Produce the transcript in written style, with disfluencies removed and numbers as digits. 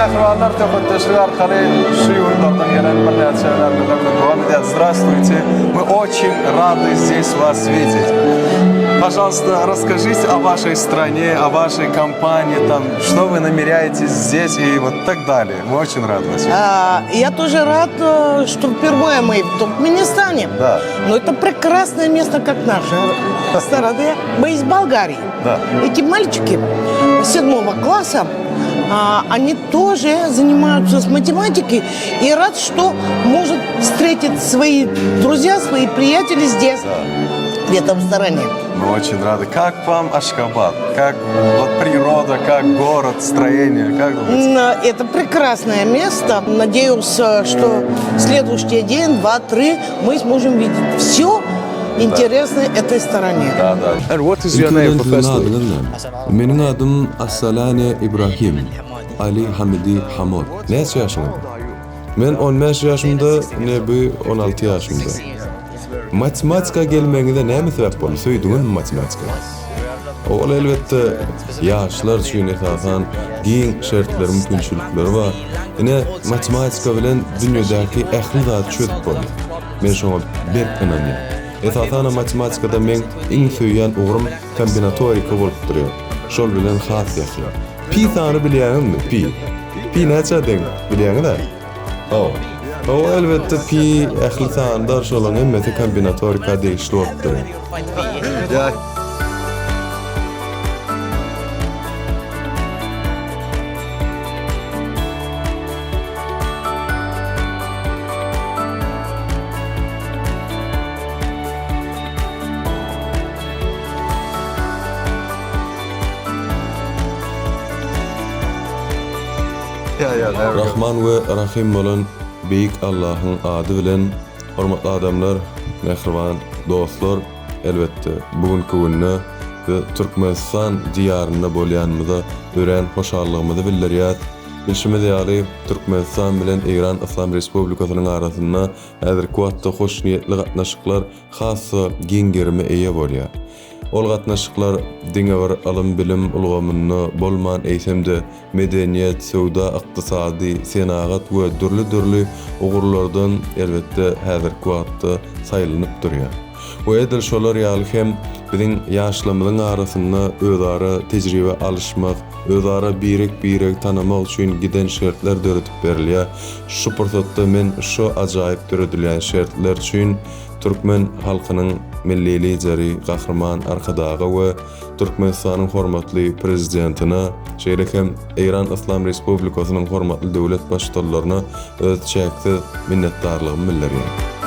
Mähribanlar söhbetdeşlik arkaly şu ýurtlardan gelen birnäçe hünärmenler bilen dowam edýär. Здравствуйте. Мы очень рады здесь вас видеть. Пожалуйста, расскажите о вашей стране, о вашей компании, там, что вы намеряетесь здесь и вот так далее. Мы очень рады вас видеть. А, Я тоже рад, э, что впервые мы в Туркменистане. Да. Но это прекрасное место, как наша страна. Мы из Болгарии. Да. Эти мальчики седьмого класса, а, они тоже занимаются с математикой и рад, что может встретить свои друзья, свои приятели здесь, в этом стороне. Мы очень рады. Как вам Ашхабад? Как вот природа, как город, строение? Как думаете? М, Это прекрасное место. Надеюсь, э, что следующий день, два, три мы сможем видеть все интересное этой стороне. Да, да. And what is your Ilki name bilen siziň firstly? adyňyz näme? Meniň adym Assalane Ibrahim Ali Hamidi Hamod. Näçe ýaşyňyzda? Men 15 ýaşymda, Nebi 16 ýaşymda. Matematika gelmegiňize näme sebäp boldy? Söýdüňizmi matematikany? Ol elbetde ýaşlar üçin esasan giň şertleri, mümkinçilikleri bar. Ine, matematika bilen dünýedäki ähli zady çözüp bolýar. Men şoňa berk ynanýan. Esasanam matematikada meň iň söýýän ugrum kombinatorika bolup durýar. Şol bilen has ýakyn. Pi sany bilýäňizmi? Pi. Pi näçä deň? Bilýäňiz-ä? Hawa. Hawa, elbetde pi ähli sanlar şolaryň hemmesi kombinatorika degişli bolup durýar. Rahman we Rahym bolan Beýik Allahyň ady bilen, hormatly adamlar, mähriban dostlar, elbetde, bu günki günde biz Türkmenistan Diýarynda bolýanymyza örän hoşallygymyzy bildirýäs. Bilşimiz ýaly, Türkmenistan bilen Eýran Yslam Respublikasynyň arasynda häzirki wagtda hoşniýetli gatnaşyklar has-da giň gerime eýe bolýar. Ol gatnaşyklar diňe bir ylym-bilim ulgamynda bolman, eýsem-de, medeniýet, söwda, ykdysady, senagat we dürli-dürli ugurlardan, elbetde, häzirki wagtda saýlanyp durýar. We edil şolar ýaly hem biziň ýaşlarymyzyň arasynda özara tejribe alyşmak, özara birek-biregi tanamak üçin giden şertler döredip berilýär. Şu pursatda men şu ajaýyp döredilýän şertler üçin türkmen halkynyň Milli Lideri Gahryman Arkadaga we Türkmenistanyň hormatly Prezidentine, şeýle hem Eýran Yslam Respublikasynyň hormatly döwlet Baştutanlaryna öz çäksiz minnetdarlygymy bildirýän.